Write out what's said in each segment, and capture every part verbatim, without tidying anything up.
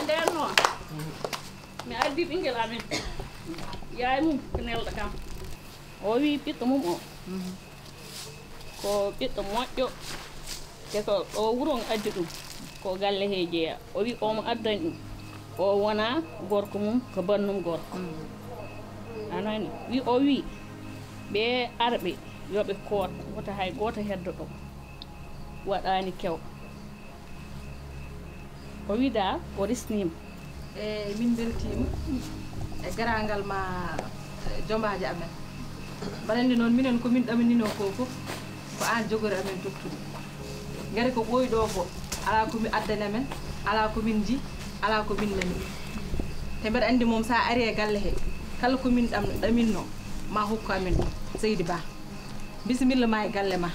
Nden noon, mi addi ɓinngel amen, yaay mum ko nelɗo kam. O wi ɓiɗɗo mum o, ko ɓiɗɗo moƴƴo, te ko ɗo wuro on addi ɗum, ko galle he jeeya. O wi omo addani ɗum, o wona gorko mum, ko bannum gorko. A nani? Wi, o wi ɓe arɓe, yo ɓe koot, wota hay gooto heddo ɗo, waɗaani kew. O wida, o risniima. E min mbeltiima e garaangal ma, e jombaaji amen. Mbaɗa anndi noon, minen ko min ɗaminino ko fof, ko aan jogori amen tottude. Ngari ko ɓooyi ɗo ko, alaa ko mi addani amen, alaa ko min nji, alaa ko min nani. Te mbeɗa anndi moom, so a ari e galle he, kala ko min ɗam-, ɗaminno, ma hokku amen ɗum. Seydi Ba, bisimilla ma e galle ma.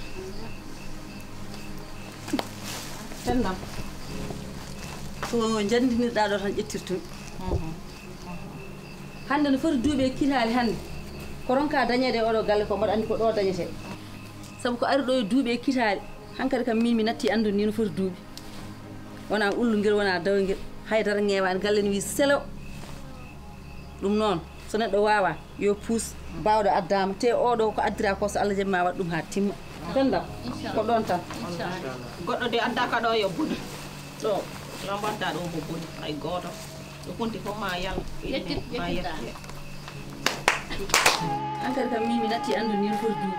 Penda, ko njanndinirɗaa ɗo tan ƴettirtumi. Mhm. Hannde no foti duuɓi e kitaali hannde, ko ronka dañeede e oɗo galle ko, mbaɗa anndi ko ɗo dañetee. Sabu ko ari ɗo e duuɓi e kitaali, hankadi kam min mi natti anndude ni no foti duuɓi. Wona ullungel, wona dawngel, haydara ŋeewaani, galle ne wii selew. Ɗum noon, so neɗɗo waawaa, yo puus, baawɗo addaama, te oɗo ko addira ko, so Allah jaɓi ma waɗ ɗum haa timma. Penda, ko ɗon tan. Inchallah. Goɗɗo de adda ka ɗo yo boni. Ɗo. Yo mbatta ɗo mo boni, hay gooto. Ɗo ponti fof ma yal, yettit, ma yettit. Hankadi kam min mi natti anndude ni no foti duuɓi.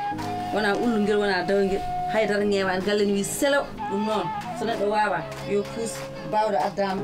Wona ullungel, wona dawngel, haydara ŋeewaani, galle ne wii selew. Ɗum noon, so neɗɗo waawaa, yo puus, baawɗo addaama.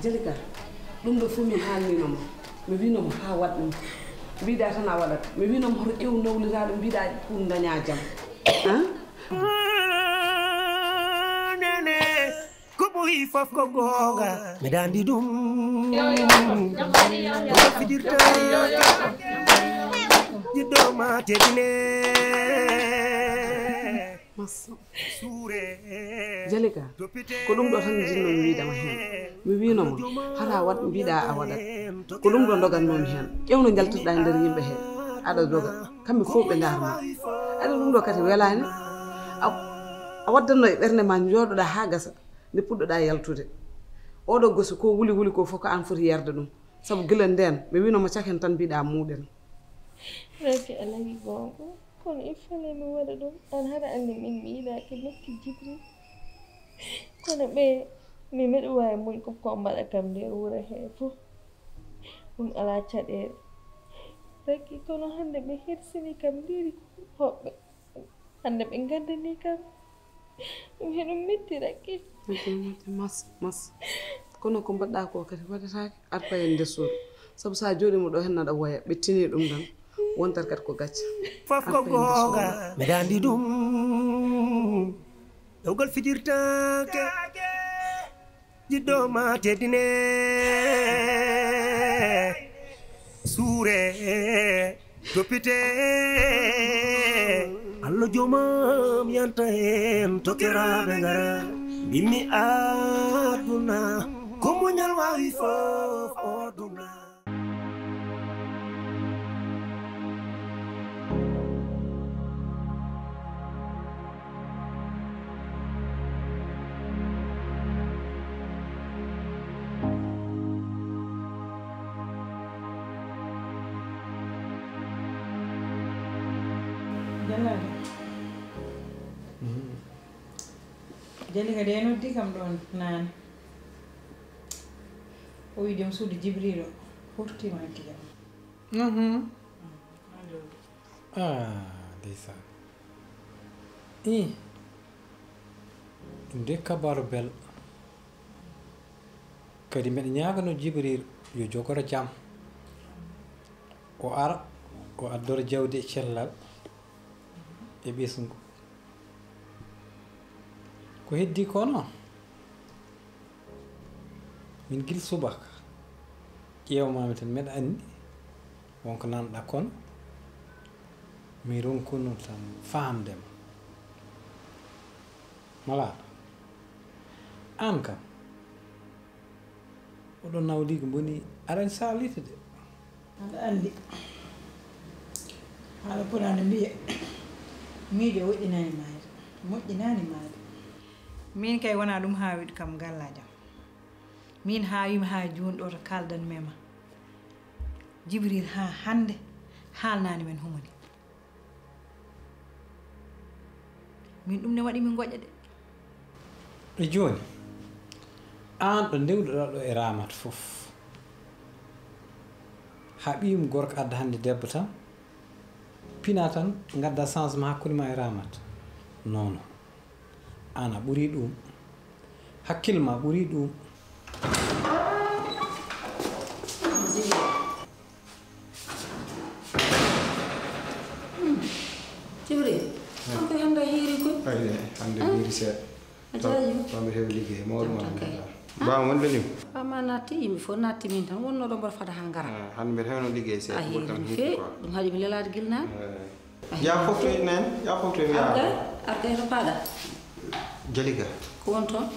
Jalika, ɗum ɗo fof mi haalnino mo. Mi wino mo haa waɗ ɗum. Mbiɗa tan a waɗat. Mi wino mo hoto ƴeew nawliraaɗo, mbiɗa pour daña jam. Hein? Nene, ko ɓuri fof ko goonga. Mi dandi ɗum. Ko fijirta. Jiɗɗo ma tedine. Massa. Jalika, ko ɗum ɗo tan njiɗnoo mi wiidama heen. Mi wiino ma, hara waɗ mbiɗa a waɗat. Ko ɗum ɗo ndogatnoomi heen. Ƴeewno njaltirɗa e nder yimɓe hee. Aɗa doga. Kamɓe fof ɓe ndaar ma. Aɗa ɗum ɗo kadi welaani. A, a waddanno e ɓernde ma njooɗoɗa haa gasa. Nde puɗɗoɗa yaltude. Oɗo goso ko wuli wuli ko fof ko an foti yarde ɗum. Sabu gila ndeen, mi wiino ma caken tan mbiɗa muuɗen. Rewke a lagi goonga. Kono il fallait mi waɗa ɗum. An hara anndi min mi yiɗaaki nokki Jibril. Kono ɓe mi miɗo waawi muñ ko ko mbaɗa kam nder wuro hee fof. Ɗum alaa caɗeele. Rewke kono hannde ɓe hersini kam ndiri hoɓɓe. Hannde ɓe ngaddani kam. Ɗum heɗum metti Rewke. Moƴƴi, moƴƴi, mas, mas. Kono ko mbaɗɗa ko kadi waɗataake. Arta en nder suudu. Sabu so a jooɗiima ɗo heen aɗa woya, ɓe tini ɗum tan, wontat kadi ko gacce. Fof ko goonga. Mi dandi ɗum. Dewgal fijirtaake. Jiɗɗo ma tedine. Suure. Dopite. Allah joomam yanta en tokkeraaɓe ngara. Mbimmi aduna ko muñal waawi fof o aduna. Jalaade. Jalika de noddi kam ɗoon naane. O wi joom suudu Jibril o, fortiima hakkille am. Mhm. Ah, ndeysaan. Ih. Ɗum de kabaaru belɗo. Kadi mbeɗa ñaagano Jibril yo jogoro jam. O ara, o addora jawdi e cellal e ɓesngu. Ko heddii ko noon? Min gila subaka ƴeewmaami tan, mbeɗa anndi won ko nanɗa, kono mi ronkuno tan faamde ma. Malaaɗo, aan kam, oɗo nawliigu mboni aɗa anndi saalite de. Aɗa anndi, haala pulaar no mbiye, miijo woɗɗinaani maayde, moƴƴinaani maayde. Miin kay wonaa ɗum haawi kam gallajam. Miin haawiima haa jooni ɗo to kaaldanmi e ma. Jibril haa hannde haalnaani men humani. Min ɗum ne waɗi min ngoƴa de. E jooni, aan ɗo ndewduɗaa ɗo e Ramat fof, haa ɓiyum gorko adda hannde debbo tan, pina tan, ngadda changement hakkunde ma e Ramat. Non, non. Aan a ɓuri ɗum. Hakkille ma ɓuri ɗum. Hmm. Jibril, an koy hannde a hiiri koy? Ay, de, hannde hiiri seeɗa. A jaaji? Taw mbiɗa heewi liggey, mawɗo. Jam tan kay. Baaba mon lelima? Baaba ma naatti, yimɓe fof naatti, min tan wonnoo ɗo mboɗo fada haa ngara. Ah, hannde mbiɗa heewno liggey seeɗa. A hiiri no feewi, ɗum haɗi mi lelaade gila naane. Eh. Yaa foftoy neen, yaa foftoy mi yaa. Arkay, arkay to paaɗa. Jalika. Ko won toon?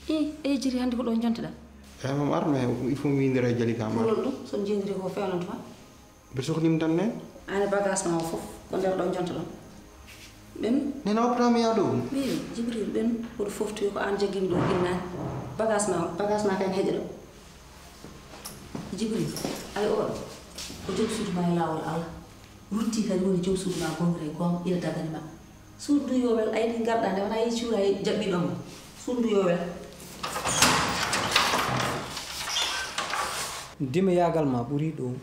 Ih, eyi Jiri, hannde ko ɗo jontoɗaa? Eyi, mam ar, mais il faut mi winndira e Jalika ma. Kulol ɗum, so njiyndiri ko fewnanta ma. Mbiɗa sohli mi tan neen. Aan e bagage ma o fof, ko nder ɗo jontoɗon. Ɓen. Nena opra mi yaa ɗo. Ɓen, Jibril, ɓen, koɗo foftoy ko aan jaggi mi ɗo ginnani. Bagage ma, bagage ma kay ne heƴa ɗo. Jibril, ay oɗo, ko joom suudu ma e laawol Allah. Rutti kadi woni joom suudu ma gomre e gom ina dagani ma. Suudu ndu yo wel, ay ɗi ngarɗa nde wona yi cuura yi jaɓɓiɗo mo. Suudu ndu yo wel. Ndimeyaagal ma ɓuri ɗum.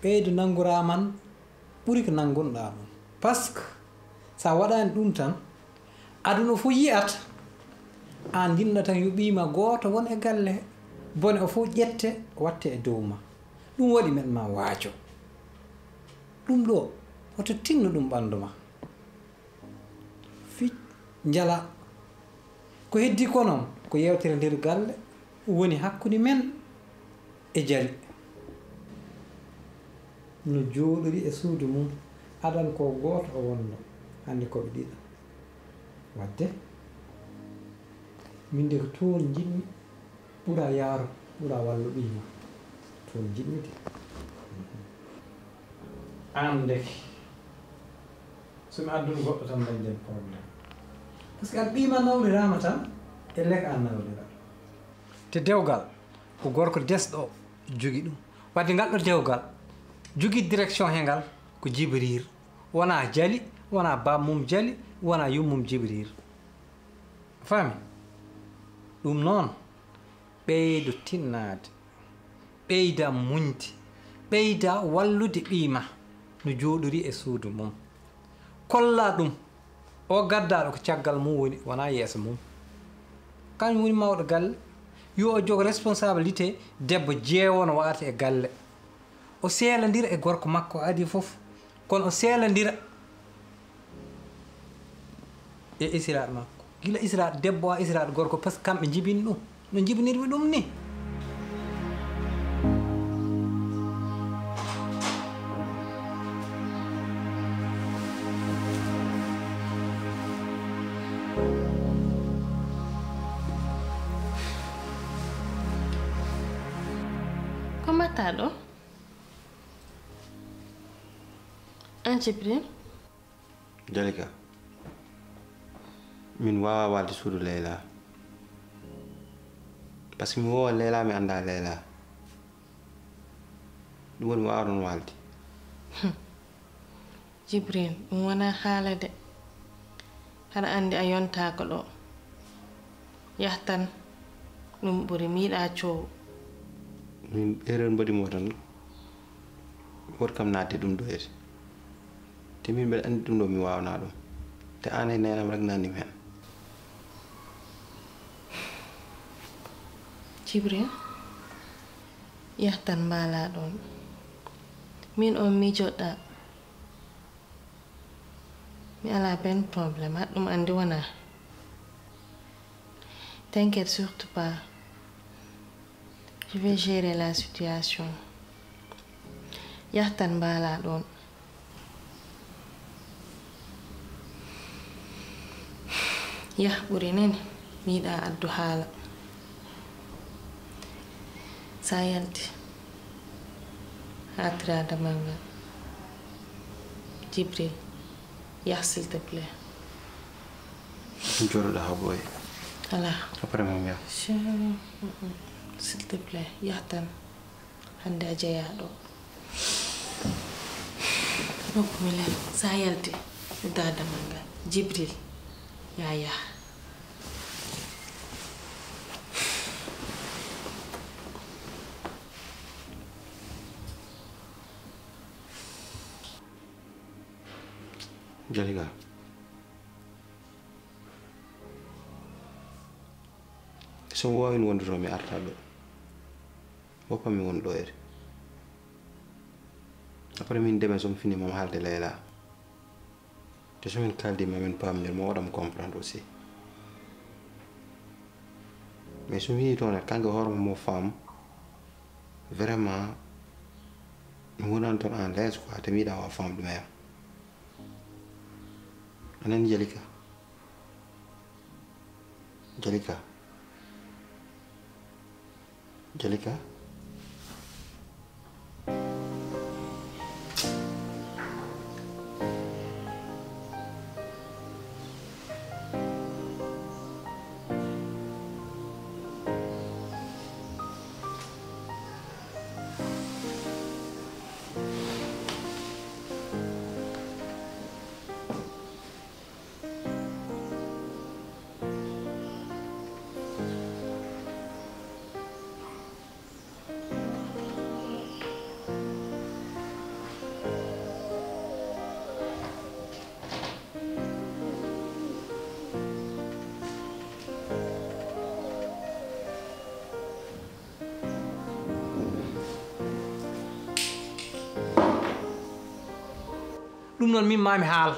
Ɓeydu nanngu Raman ɓuri ko nanngunɗaa ɗum. Parce que so a waɗaani ɗum tan, aduna fof yiyat Aan njiɗno tan yo ɓiy ma gooto won e galle he, bone o fof ƴette watte e dow ma. Ɗum waɗi meɗ ma waajo. Ɗum ɗo, woto tinno ɗum ɓanndu ma. Fic, njala. Ko heddi ko noon, ko yeewtere nder galle woni hakkunde men e Jali. No jooɗori e suudu mum, adan ko gooto o wonno, hannde ko ɓe ɗiɗo. Wadde, min de ko toon njiɗmi ɓura yaaro, ɓura wallu ɓiy ma. Toon njiɗmi de. Aan ndeke, so mi addun goɗɗo tan dañden problème. Parce que an ɓiy ma nawliraama tan, e lek an nawlira. Te dewgal, ko gorko desɗo jogi ɗum. Wadde ngal ɗo dewgal, jogi direction he ngal ko Jibril. Wonaa Jali, wonaa baab mum Jali, wonaa yummum Jibril. A faami? Ɗum noon, ɓeydo tinnaade, ɓeyda muñde, ɓeyda wallude ɓiy ma no jooɗori e suudu mum. Kolla ɗum, o gaddaaɗo ko caggal mum woni, wonaa yeeso mum. Kañum woni mawɗo galle, yo o jog responsabilité debbo jeewo no wa'ata e galle. O seelandira e gorko makko adi fof, kono o seelandira e esiraaɗo makko. Gila esiraaɗo debbo o, esiraaɗo gorko, parce que kamɓe njibini ɗum. No njibinirmi ɗum ni. Ko mbaɗtaa ɗo? Aan Jibril? Jalika, min waawaa waalde suudu Leylaa. Parce que mi woowa Leylaa, mi anndaa Leylaa. Ɗum woni mi waawaa ɗoon waalde. Jibril, ɗum wonaa haala de. Haɗa anndi a yontaako ɗo. Yah tan, ɗum ɓuri, mi yiɗaa coow. Min erreur mbaɗi mo tan, woto kam naatde ɗum ɗo ete. Te min mbeɗa anndi ɗum ɗo mi waawanaa ɗum. Te aan e neenam rek naatnimi heen. Jibril, yah tan mbaalaa ɗoon. Min on miijoɗaa. Mi alaa benn problème, haɗ ɗum anndi wonaa. T'inquiète surtout pas. Je vais gérer la situation. Yah tan mbaalaa ɗoon. Yah ɓuri nani, mi yiɗaa addu haala. Sa yalti, haatira damal ngal. Jibril, yah s'il te plaît. Jooɗoɗaa haa ɓooya. Alaa. Après moom yah. S'il te plaît, yah tan. Hannde a jeyaa ɗo. Rokku mi lel, sa yalti, udda damal ngal. Jibril, yaa yah. Jalika. So mi waawino wonde to, mi artaa ɗo. Woppa mi won ɗo ere. Après min demain so mi fini mom haalde Layla. Te so min kaldi ma min pamnir mo waɗa mo comprendre aussi. Mais so mi yii toon kanko hoore mo faam vraiment mi wonan toon en l'aise quoi te mi yiɗa o faam ɗum ya. Anan Jalika. Jalika. Jalika. Ɗum noon min maa mi haal.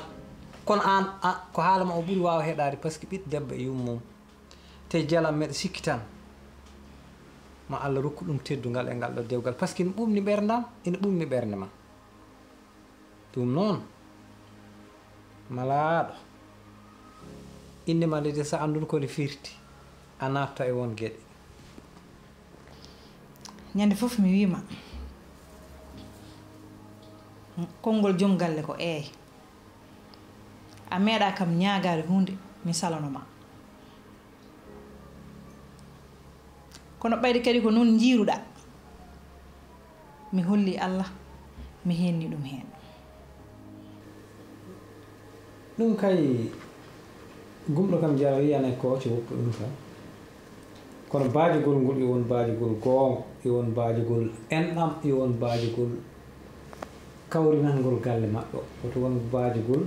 Kono aan, a, ko haala ma o ɓuri waawa heɗaade, parce que ɓiɗɗo debbo e yummum. Te jalam meɗa sikki tan. Ma Allah rokku ɗum teddungal e ngal ɗo dewgal. Parce que ina ɓuuɓni ɓerndam, ina ɓuuɓni ɓernde ma. Ɗum noon, malaaɗo. Innde ma de, so anndun ko nde firti, a naafta e won geɗe. Ñande fof mi wiima, konngol joom galle ko eey. A meeɗa kam ñaagaade huunde, mi salano ma. Kono ɓayde kadi ko noon njiiruɗaa, mi holli Allah, mi heenni ɗum heen. Ɗum kay, gumɗo kam jara wiyane ko woppi ɗum kam. Kono baajugol ngol, yo won baajugol goonga, yo won baajugol enɗam, yo won baajugol kawrinangol galle maɓɓe. Woto won baajugol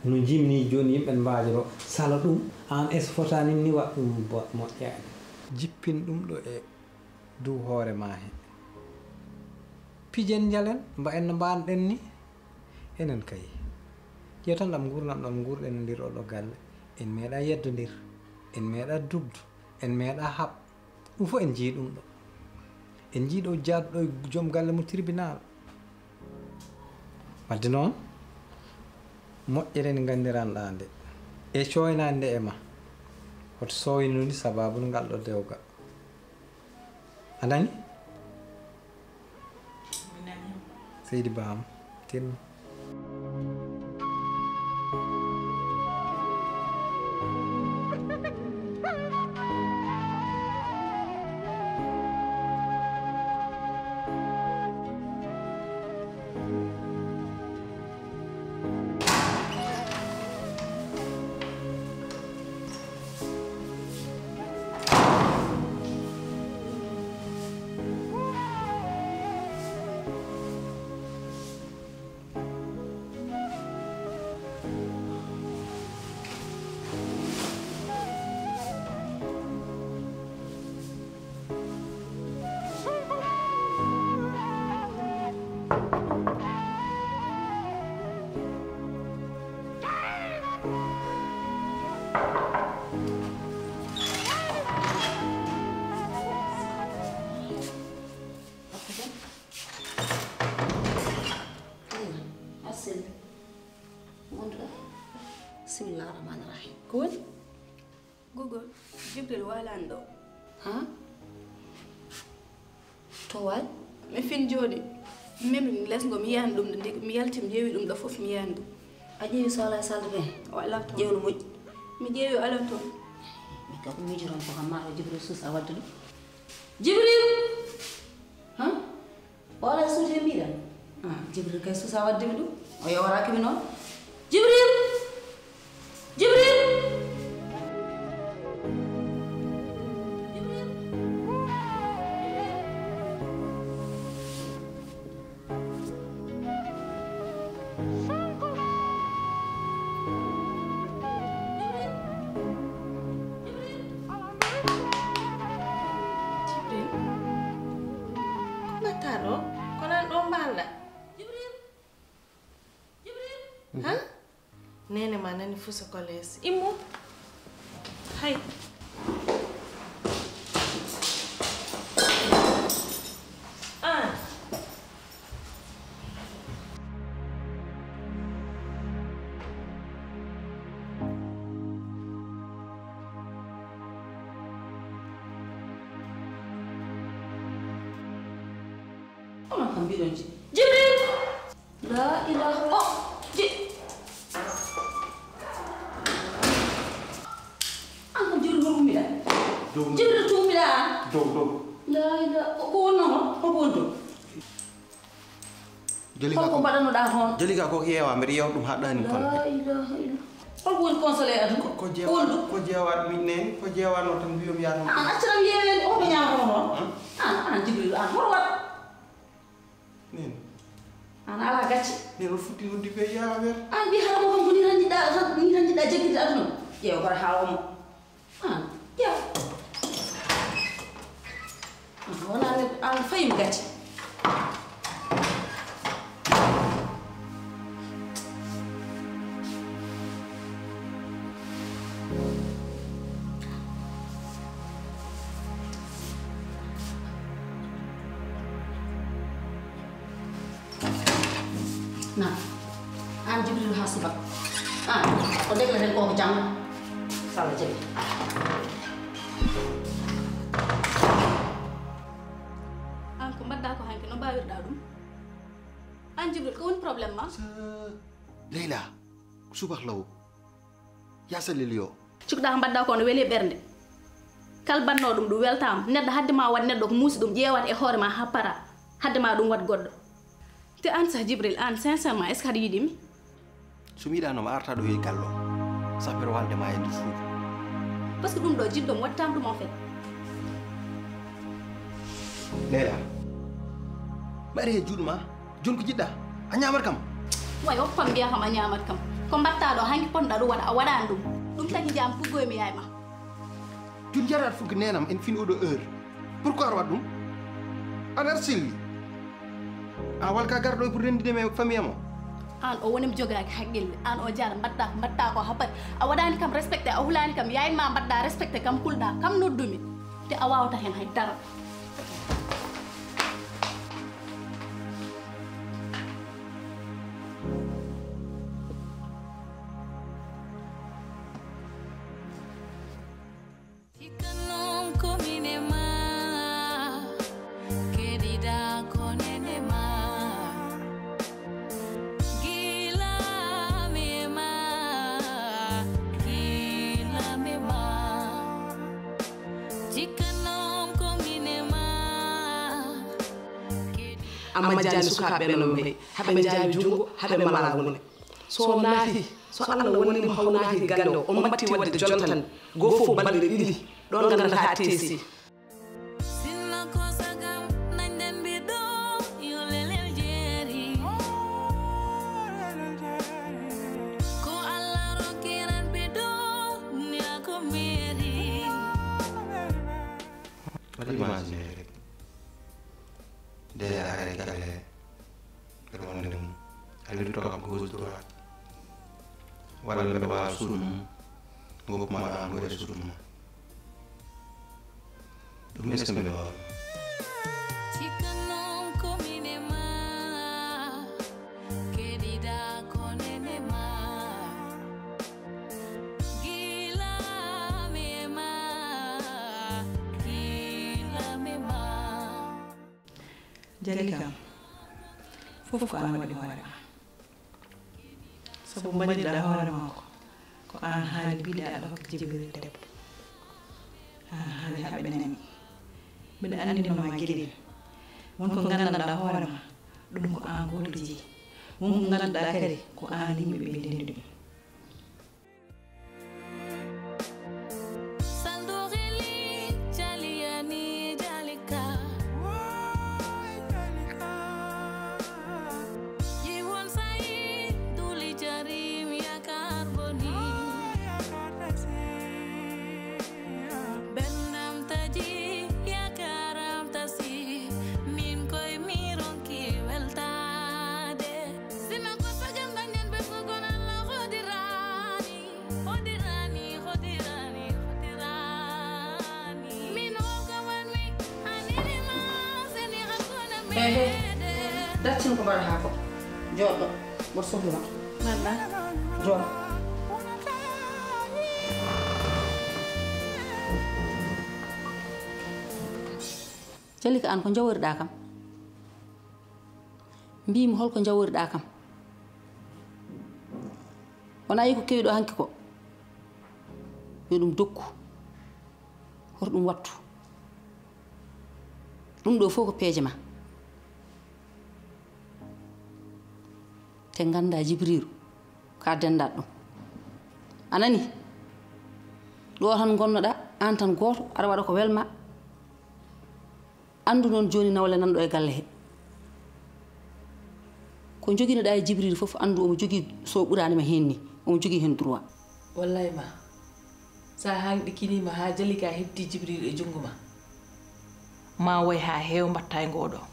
no njimni jooni yimɓe ne mbaajoro, sala ɗum, aan eso fotaani ni waɗ ɗum bo-, moƴƴaani. Jippin ɗum ɗo e dow hoore maa he. Pijen njalen, mbaɗen no mbaɗ-ɗen ni. Enen kay. Ƴeew tan ɗam nguurndam ɗam nguurɗen e nder oɗo galle. En meeɗaa yeddondir. En meeɗaa dugdu. En meeɗaa haɓ. Ɗum fof en njii ɗum ɗo. En njii ɗo jaadu ɗo e joom galle mo tribunal. Wadde noon, moƴƴere nde nganndiranɗaa nde. E cooynaade nde e ma. Hoto sooynude sabaabu ngal ɗo dewgal. A nani? Mi nani. Seydi Ba am, tinno. Arsel. Wonduɗo? Bismillah rahmani rahim. Ko woni? Gogo, Jibril waalaani ɗo. Ha? To waal? Mi fin jooɗi. Memi les ngo mi yiyaani ɗum ɗo, ndeke mi yalti mi ƴeewi ɗum ɗo fof mi yiyaani ɗum. A ƴeewi sohla e salde ɓe? O alaa toon. Ƴeew no moƴƴi. Mi ƴeewi o alaa toon. Mi kam miijoton ko kam maa to Jibril suus a wadde ɗum. Jibril! Ha? O alaa e suudu he mbiɗa? Ah, Jibril kay suusa waddemi ɗum. O yoworaaki mi noon. Jibril! Jibril! Jibril! Jibril, ko ngatta ɗo? Ko nan ɗo mbaalla? Jibril! Jibril! Ha? Nene ma nani fusa ko lees. Immo. Hay. Ah. Onon kam mbiɗon ji-, Jibril! La ilaha, oh, Ji-, an kam Jibril, no ummiɗa? Dow. Jibril, to ummiɗa an? Dow, dow. La ilaha, ko, ko wonno on? Ko woni ɗo? Joli ka ko, ko mbaɗanoɗaa toon? Joli ka ko yeewa, mbeɗa yeewa ɗum haa ɗaani kono. La ilaha illa. Hol ko woni consolé aduna? Ko, ko jeewa, ko jeewa min neen, ko jeewano tan mbiyom yaa tan. An accaram yeewe, on ɓe ñaama toon noon? An, an Jibril, an hoto waɗ. Neen. An alaa gacce. Neen o futti noddi ɓe yaa weer. An mbi hara mo kam ko ni tan jiɗɗa, ni tan jiɗɗa jaggirde aduna. Ƴeewa bara haa omo. An, ƴeew. An, wona ne, an fayim gati. Na, aan Jibril haa subaka. Aan, ko degleten ko ko janngo. Sala jeli. Aan ko mbaɗɗaa ko hanki, no mbaawirɗaa ɗum? Aan Jibril, ko woni problème ma? Sa-, Leyla, ko subaka law. Yaa Salil yo. Cikkuɗaa ko mbaɗɗaa ko no weli ɓernde. Kala mbaɗnoo ɗum, ɗum weltaama. Neɗɗo hadde ma waɗ neɗɗo ko muusi ɗum ƴeewata e hoore ma haa para. Hadde ma ɗum waɗ goɗɗo. Te aan sah Jibril, aan sincèrement, est-ce que aɗa yiɗi mi? So mi yiɗaano ma arta ɗo e galle o. Sah mbeɗa walde ma e nder suudu. Parce que ɗum ɗo jiɗɗo mi waɗtaama ɗum en fait. Leyla, mi ari e juuɗe ma. Jooni ko jiɗɗa? A ñaamat kam? Way, hokku kam, mbiya kam a ñaamat kam. Ko mbaɗtaa ɗo, hanki potɗaa ɗum waɗa, a waɗaani ɗum. Ɗum tagi njaam puggoy mi yaay ma. Jooni jaraat fof ko neenam en fin oɗo heure. Pourquoi aɗa waɗa ɗum? Aɗa arsili. A wala ka garɗo pour renndinde mi famille am o? Aan o woni mi jogaaki haqqille. Aan o jaara mbaɗɗaa ko mbaɗɗaa ko haa pari. A waɗaani kam respecté, a hulaani kam. Yaay ma mbaɗɗaa respecté kam kulɗaa. Kam noddumi. Te a waawata heen hay dara. Cikkannoon ko min e ma, keɗiɗaa ko nene ma. Gila mi e ma, gila mi e ma. Cikkannoon ko min e ma. Amma jaani sukaaɓe no mbayi, haɓe njaawi junngo, haɓe mala wone. So o naati, so Allah wonni mo hawnaaki galle o, o matti waɗde jontan, goo fof balɗe ɗiɗi, ɗoon nganndataa teesi. Sinno ko sagam, nañden mbiɗo, yo lelel jeeri. Ko Allah rokkiran mbiɗo, ni a ko meeri. Waɗi imaginer rek. Déjà, a ari galle he, mbeɗa wonde mum. A wirto kam gauche droite. Walla mbeɗa waawa suudu mum, ngoppu ma ɗo, aan ngooɗe suudu ma. Ɗum est-ce que mbeɗa waawa? Cikkannoon ko min e ma, keɗiɗaa ko nene ma. Gila mi e ma, gila mi e ma. Jali kam, fof ko aan waɗi hoore ma. Sabu mbaɗirɗaa hoore ma ko, ko aan haali mbiɗa aɗa hokka Jibril debbo. Aan haali haa ɓe nani. Mbiɗa anndino ma geɗel. Won ko nganndanɗaa hoore ma, ɗum ko aan gooto jeyi. Won ko ngannduɗaa kadi, ko aan yimɓe ɓe ndenndi ɗum. Sandurili, Jali yani, Jalika. Jiwon sai, duli jarim, yakar boni. Bernam taji, yakaram tasi. Min koy mi ronki weltade. Sima ko sagam danyen be ko gon Allah hodirani. Hodirani, hodirani, hodirani. Min o gawan mi, anini ma, seni hakuna mede. Ehe. Daccin ko mbaɗataa ko. Jooɗo, mboɗo sohli ma. Malla. Jooɗo. Jalika, aan ko njaworiɗaa kam? Mbiimi, hol ko njaworiɗaa kam? Wonaa yi ko kewi ɗo hanki ko? Yo ɗum dokku. Hoto ɗum wattu. Ɗum ɗo fof ko peeje ma. Te nganndaa Jibriiru, ka denndaat ɗum. A nani? Ɗo tan ngonnoɗaa, aan tan gooto, aɗa waɗa ko welma. Anndu noon jooni nawle nan ɗo e galle he. Ko njoginoɗaa e Jibril fof, anndu omo jogii, so ɓuraani ma heen ni, omo jogii heen droit. Wallaay ma, sa haŋɗikinii ma haa Jalika heɓtii Jibril e junngo ma. Ma woy haa heew mbaɗtaa e ngoo ɗoo.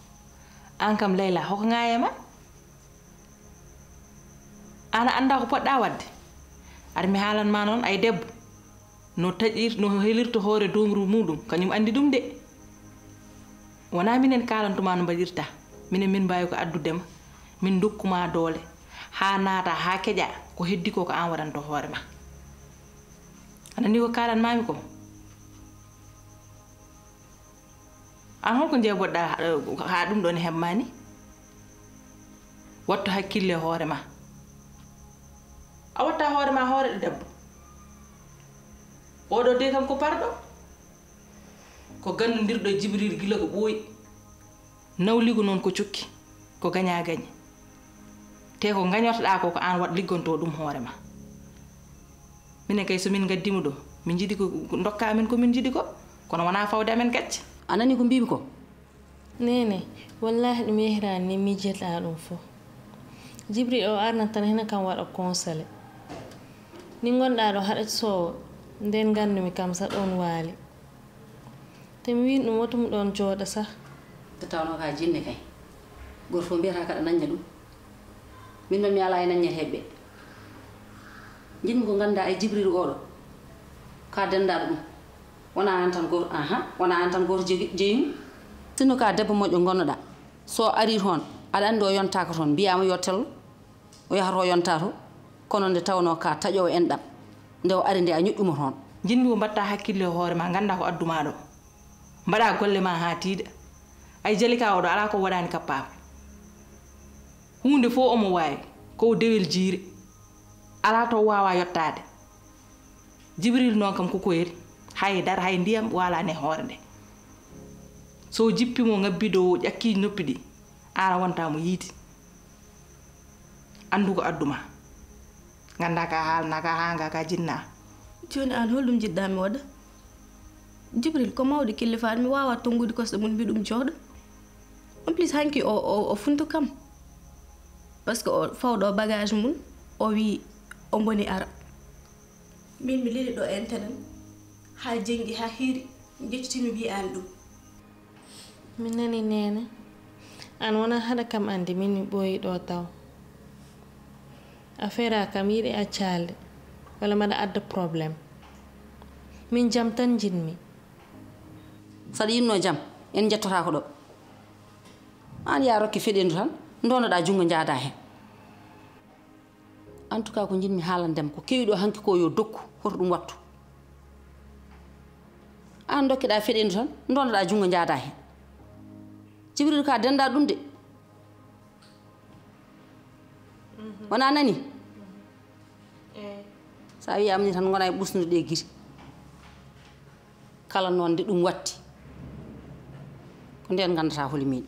Aan kam Layla, hoko ŋaayee ma? Aan a anndaa ko poɗɗaa waɗde? Ar mi haalan ma noon, ay debbo, no taƴir-, no helirta hoore dowru muuɗum, kañum anndi ɗum de. Wonaa minen kaalantuma no mbaɗirta. Minen min mbaawi ko addude ma, min ndokku ma doole, Haa naata, haa keƴa, ko heddi ko, ko aan waɗanto hoore ma. A nanii ko kaalan maami ko? Aan holko njeeboɗɗaa, eh, haa ɗum ɗo ne hemmaani? Wattu hakkille hoore ma. A watta hoore ma hoore ɗo debbo. Oɗo de kam ko parɗo. Ko ganndudirɗo Jibril gila ko ɓooyi. Nawligu noon ko cukki, ko gaña gañi. Te ko gañortoɗaa ko, ko aan waɗ liggonto ɗum hoore ma. Minen kay, so min ngaddii mo ɗo, min njiɗi ko, ko ndokka amen ko min njiɗi ko, kono wonaa fawde amen gacce. A nanii ko mbiimi ko? Neene, wallaahi ɗum yehiraani ni miijitaa ɗum fof. Jibril o arna tan hina kam waɗa conseillé. Ni ngonɗaa ɗo haɗa soowa, ndeen nganndumi kam sa ɗoon waali. Te mi wiin ɗum woto mi ɗoon jooɗa sah. Nde tawnoo ka jinne kay. Gooto fof mbiyata kaɗa nañña ɗum. Min noon mi alaa e naññeteeɓe ɓe. Njiɗmi ko nganndaa e Jibril oɗo. Ka denndaɗo ɗum. Wonaa aan tan gooto, aha, wonaa aan tan gooto jegi-, jeyi mo. Sinno ka debbo moƴƴo ngonnoɗaa. So o arii toon, aɗa anndi o yontaaka toon. Mbiyaama yo tello. O yahata o yonta to, kono nde tawnoo ka taƴoowo enɗam, nde o ari nde a ñoƴƴu mo toon. Njiɗmi ko mbaɗtaa hakkille e hoore ma, nganndaa ko addu ma ɗo. Mbaɗaa golle ma haa tiiɗa. Ay, Jalika oɗo alaa ko waɗaani kappaaɗo. Huunde fof omo waawi, ko o dewel jiire. Alaa to o waawaa yottaade. Jibril noon kam ko koyel, hay dara, hay ndiyam waalaani e hoore nde. So o jippi mo, ŋabbi dow, o ƴakki noppi ɗi, aan a wonta mo yiide. Anndu ko addu ma. Nganndaa ka haalna ka, haa nga ka jinna. Jooni aan, holɗum njiɗɗaa mi waɗa? Jibril ko mawɗo killifaaɗo, mi waawaa tonngude kosɗe mum, mbi ɗum jooɗo. En plus, hanki o, o, o funtu kam. Parce que o fawɗo bagage mum, o wi o mboni ara. Min mi leli ɗo internet, haa jenngi, haa hiiri, njeccitimi mbiyaani ɗum. Mi nani neene, aan wona haɗa kam anndi min mi ɓooyi ɗo taw. A feera kam yiɗi accaalde, walla mbaɗa adda problème. Min jam tan njiɗmi. Saɗa yiɗno jam, en njettotaako ɗo. Aan yaa rokke feɗendu tan, ndoonoɗaa junngo njaadaa heen. En tout cas, ko njiɗmi haalandema, ko kewi ɗo hanki ko yo dokku, hoto ɗum wattu. Aan dokkeɗaa feɗendu tan, ndoonoɗaa junngo njaadaa heen. Jibril ka denndaa ɗum de. Wonaa nani? Sa wiyaama ni tan ngona e ɓusnude ɗe giri. Kala noon nde ɗum watti, ko ndeen nganndataa holi miin.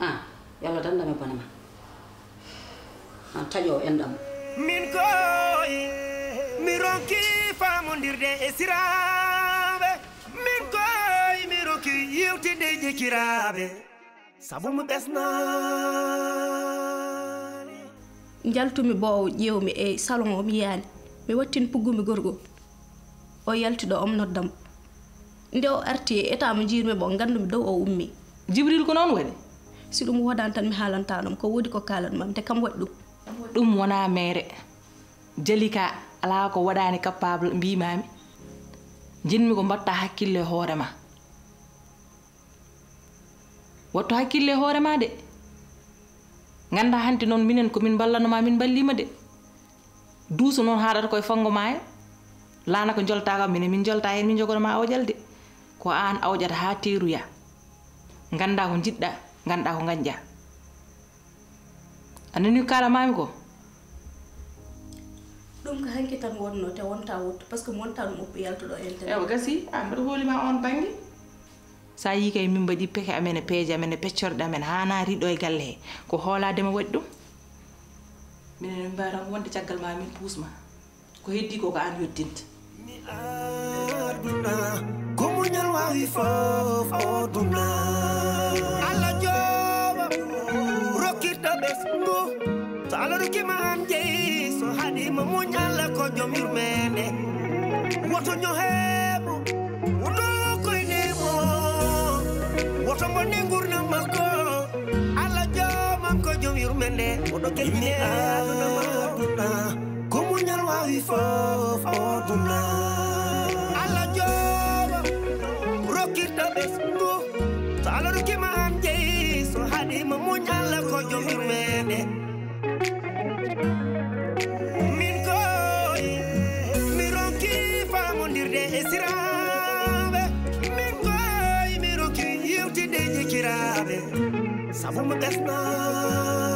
Aan, yo Allah danndam e bone ma. Aan taƴoowo enɗam. Min koy, mi ronki faamondirde e siraaɓe. Min koy, mi ronki yewtinde e jekiraaɓe. Sabu mi ɓesnaali. Njaltumi boowo, ƴeewmi e salon o, mi yiyaani. Mi wattini puggumi gorko. O yalti ɗo, omo nodda mo. Nde o arti e état mo njiirmi mo, nganndumi dow o ummi. Jibril ko noon waɗi? Si ɗum woodaani tan mi haalantaa ɗum, ko woodi ko kaalan mam, te kam waɗi ɗum. Ɗum wonaa meere. Jalika, alaa ko waɗaani capable, mbiimaami. Njiɗmi ko mbaɗtaa hakkille e hoore ma. Wattu hakkille e hoore ma de. Nganndaa hanti noon minen ko min mballanoma, min mballima de. Duuso noon haaɗata koye fanngo maayo. Laana ko jolta kam, minen min jolta heen, min njogoroma awƴal de. Ko aan awƴata haa teeruya. Nganndaa ko njiɗɗa, nganndaa ko ngañƴa. A nanii ko kaalamami ko? Ɗum ko hanki tan wonno, te wonta wottu, parce que mi wonta ɗum oppi yaltuɗo internet. Ewa, gasi, aan mbaɗa hooli ma oon bannge. Sa yii kay min mbaɗi peke amen e peeje amen e peccorɗe amen haa naati ɗo e galle he. Ko hoolaade ma waɗi ɗum. Minen min mbawi tan wonde caggal ma min puus ma. Ko heddi ko, ko aan yeddinta. Mi aduna, ko muñal wawi fof o duna. Allah jooma, rokkirta ɓesngu. So Allah rokki ma aan jeyi, so haɗi ma muñ, Allah ko joom yurmeende. Woto ñoheemo, woto koyneemo, woto bonne ngurnam makko. Allah joomam ko joom yurmeende, oɗo keɓi aduna ma. Ko muñal wawi fof o duna. Allah jooma, rokkirta ɓesngu. So Allah rokki ma aan jeyi, so haɗi ma muñ, Allah ko joom yurmeende. Sabu mo gasno.